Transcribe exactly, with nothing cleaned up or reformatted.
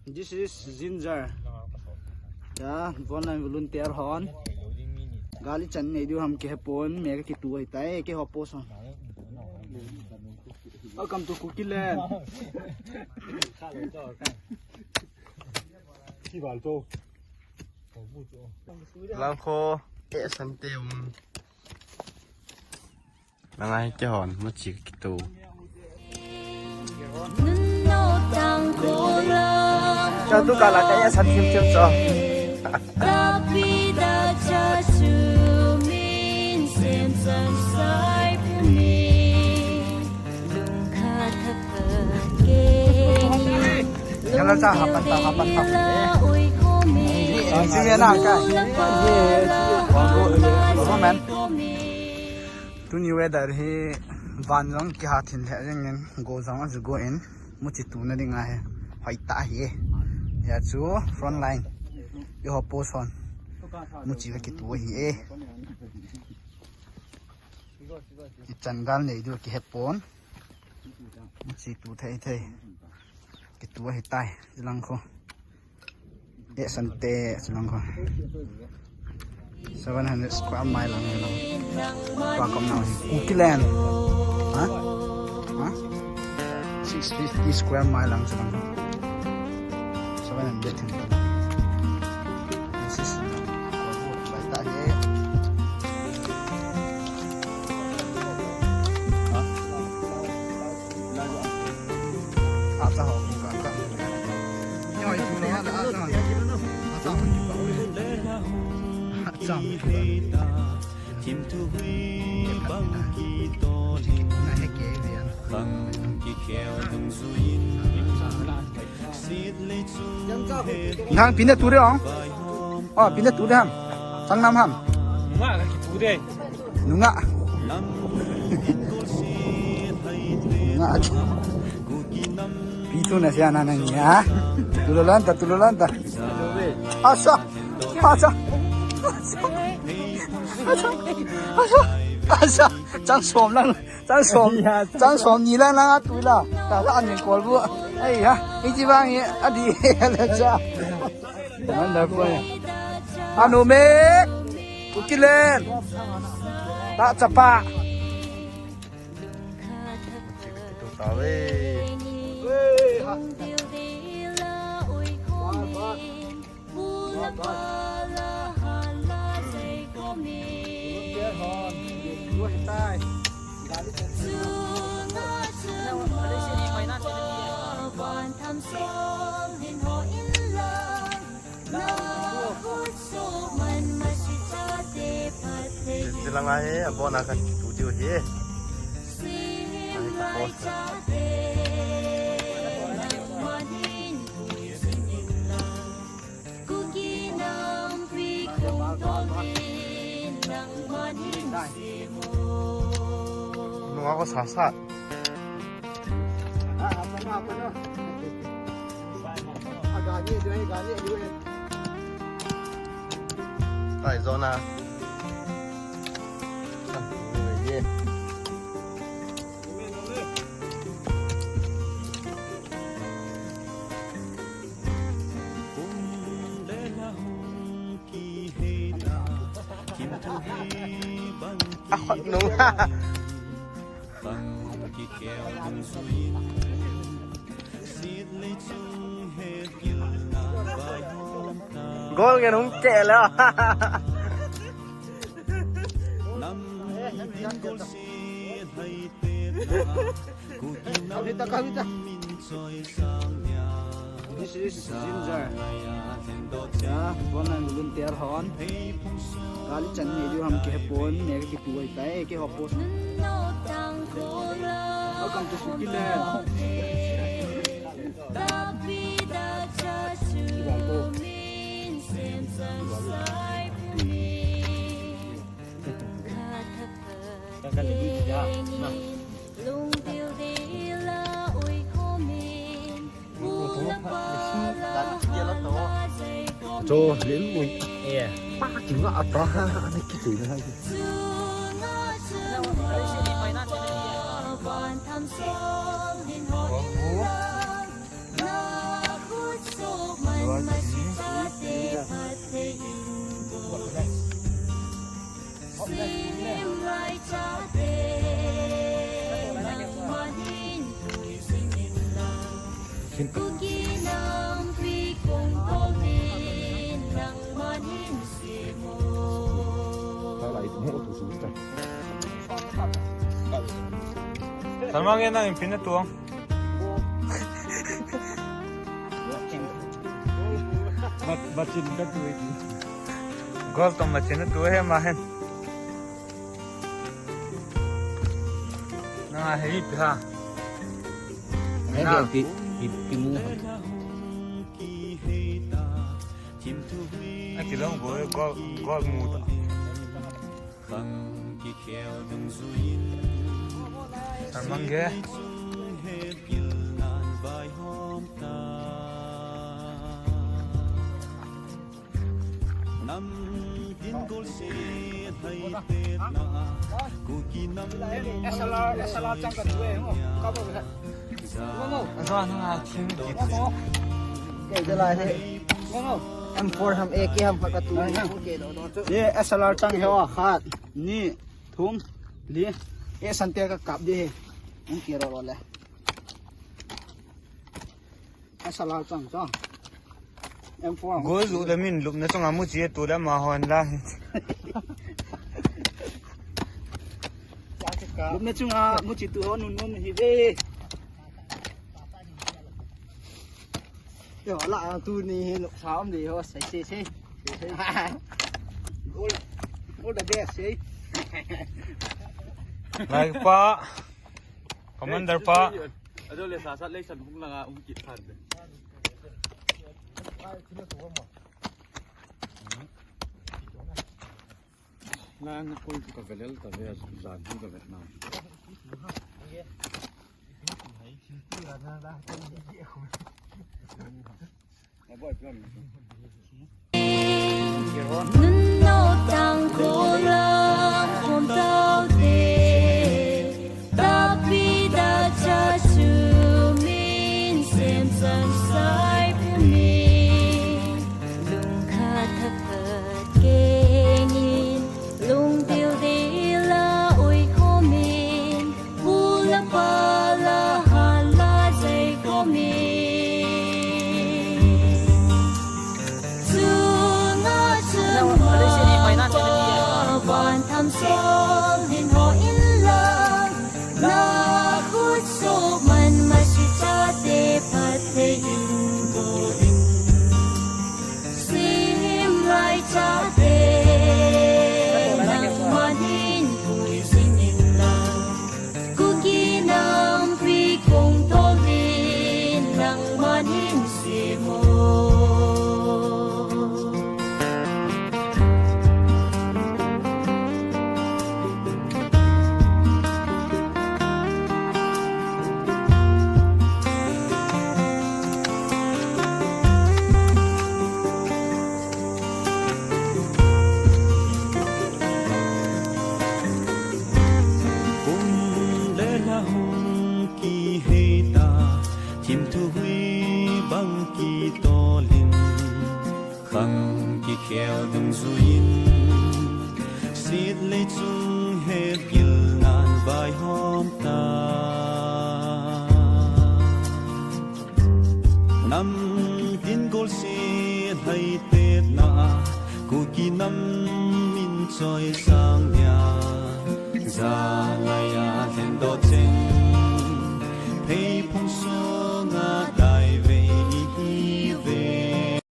This is Ginger. Ya, frontline volunteer hon. Gal ichan nei diu ham kihepon, me kakitu ahitai, keiho post hon. Welcome to Kuki land. Langkho, eh, Sante um. Nangai kihon, muchi kitu. Cha tu kala ka ya san thim thim cho. Yala cha hapan ta, hapan ta. Ang simi na ka. Comment. Tuni weather hi van jong kiha thin lheh jengin, go jong aju go in, muchi tuna ding ahi, hoitah ahi e. Hia chu front line, eiho post hon, muchi va kitu ahi e. Ichan gal nei diu kihepon, muchi tu thei thei, kitu ahitai, langkho. Eh, Sante, Sri Lanka. Seven hundred square mile lang, lang. Welcome now. Kuki land. Huh? Huh? Six fifty square mile lang, Sri Lanka. Seven hundred. This is Nang pina tu de ong. Oh, pina tu de ham. Sang nam ham. Nunga ka kitu de. Nunga. Nunga. Pi tu na sia na nang ya. Tululanta, tululanta. Asa. Asa. Asa. Asa. Chang som lang. Chang som. Chang som ni lang lang a tu la. Ta la an kol bu. Ai ha. Iti bang ye. Adi. La cha. Wonderful. Anu me. Kuki land. Ta chapa. Tilanga hi, abona ka tu diu hi. Ahi ka post. Nunga ko sasa. Aizona. Akhot nung. Gol ngen hung keh le. This is Ginger. Ya, frontline volunteer hon. Gal ichan nei diu ham kihepon, me kakitu ahitai, keiho post. Welcome to Kuki land. Cho lin mui. Iya. Pa kinga ata ha, ani kiti na ha. Salman nge nang in pin na tuang. Bat, bat chin ka tu e. Gol to ma chin na tu he ma hen. Na he pi ha. He na. Pi, pi, pi mu. A kilong gol, gol, gol mu ta. Salman nge. S L R, S L R chang ka tu e, ngo. Ka bo le. Zo na nga thing ki. Ke je lai he. Ngo, ngo. M four ham, A K ham ka tu e. Ye S L R chang he wa khat. Ni. Thum, li, e san te ka kap di he. Hung kiro lo le. S L R chang chang. M four. Gol zu le min lupna chunga mu chi tu le ma hon la. Lupna chunga mu chi tu hon nun nun hi ve. Yo, la, tu ni hin sa om di ho, sai, sai, sai. Sai, sai. All, all the best, sai. Lai pa, Commander pa. Ado le sa sa le san hung langa um kit phan de. Lang koi ka velel ta ve, zan ka ve na. Nunno tang ko la hom tau te, tapi da cha chu min sem san sai pu mi. Lung khat thak khat kengin, lung dil dil a ui khomin, Pu la pa la han la zei khomin. Chunga chun van tham sol hin ho in la, la khut sok man masi chate phat thei in ko in. Sim lai chate, nangman hin pui jing in lang. Kuki nampi kong tolin, nangman hin sim o. Kum le la hung kihei ta, thim thu hui bang kitolin. Khang kikhel dungjuiyin, sit lei chung hepgil nan vaihom ta. Namtin golseh lhaitetna, Kuki nam min choisang nia, jalai a lhendoh cheng, pheiphung su